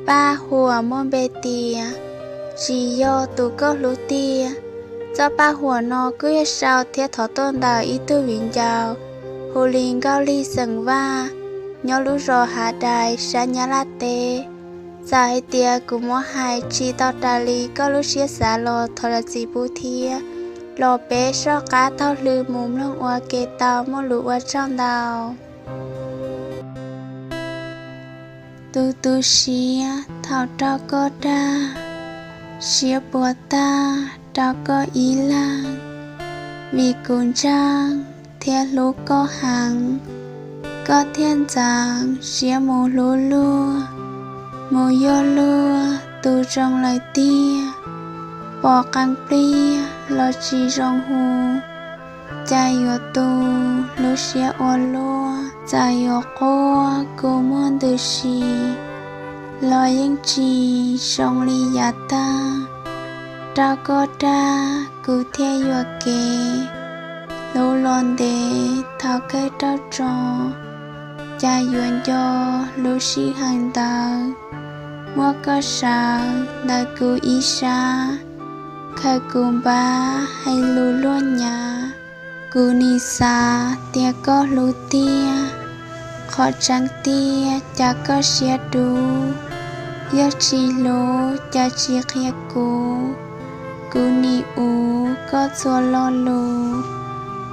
Paj huam muaj npe tias Tsis Yog Tus Koj Hlub Tiag. Txoj paj huam no kuj yog sau thiab thov tuaj ntawm ib tug viv ncaus hu li Nkauj Lig xeem Vaj, nyob lub zos Hav Dais sab Nyab Laj teb. Txawm hais tias kuv muab hais tsis tau raws li koj lub siab xav los thov zam txim pub thiab. Los peb soj qab taug lw mus mloog ua ke tau muaj lus ua tsaug ntau. Tu tu siab thaum raug koj dag, siab puas tag rau koj ib leeg, vim kuv ntseeg thiab hlub koj heev, koj thiaj ntxeev siab mus hlub luag, mus yuav luag tus zoo lawm tiag. Pom qee pliag los tsis zoo hu, cas yuav tu lub siab ua luaj, txawm yuav quaj kuj muaj ntws si, los yeej tsis zoo li yav tag. Raug koj dag kuv thiaj yuam kev, hlub los ntev thaum kawg raug tso, cas yuav nco lub sij hawm ntawd, muab koj sawv ntawm kuv ib sab, khaws kuv npab hais lus luag nyav. Kuv nim xav tias koj hlub tiag, qhov tseeb tiag cas koj siab dub, yog tsis hlub cas tsis qhia kuv. Kuv nim uv koj txhua lo lus,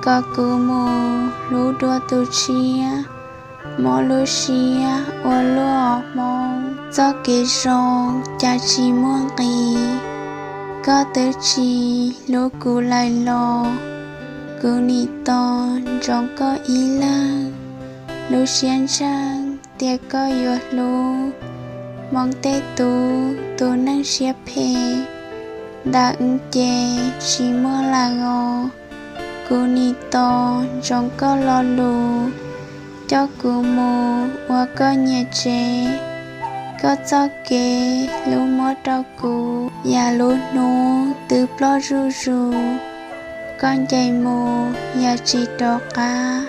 kom kuv mus hlub dua tus tshiab, mob lub siab ua luaj os Hmoob. Txoj kev zoo cas tsis muaj nqis, koj twb tsis hlub kuv lawm los, kuv nim tos ntsoov koj ib leeg. Lub siab ntseeg tias koj yuav hlub, Hmoob tej tub tus neeg siab phem, ntawm wb ces tsis muaj lawm os. Kuv nim tos ntsoov koj lo lus, coj kuv mus ua koj nyiam tsev. Koj txoj kev hlub muab rau kuv, yam lub hnub twb ploj zuj zus. Koj ncaim mus yam tsis rov qab,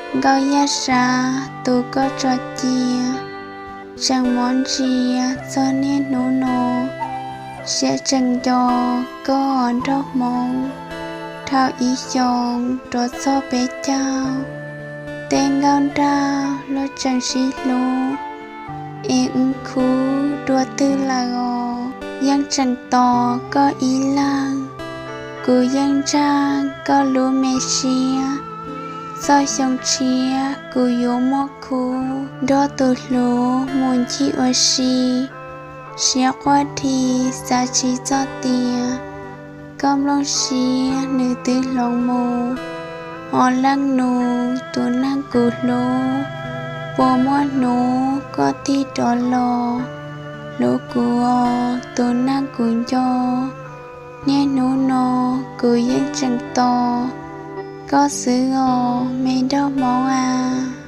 Nkauj Yaj Sab tus koj tso cia, tseem mob ntsia txog niaj hnub no. Siab tseem nco koj nraug Hmoob, dhau ib xyoos rov txog peb caug. Tej nkauj nraug luag tseem sib hlub, es wb khub dua twg lawm os. Yeej tseem tos koj ib leeg, kuv yeej ntseeg koj lub me siab. Txoj xyoo tshiab kuv yuav muaj khub, nrog tus hlub mus ncig ua si. Siab quaj dhi xav tsis txog tias, koj nplooj siab nws twb hloov mus. Hos leej nus tus neeg kuv hlub, puas muaj hnub koj tig rov los? Hlub kuv os tus neeg kuv nco, niaj hnub no kuv yeej tseem tos koj xwb os me nraug Hmoob a.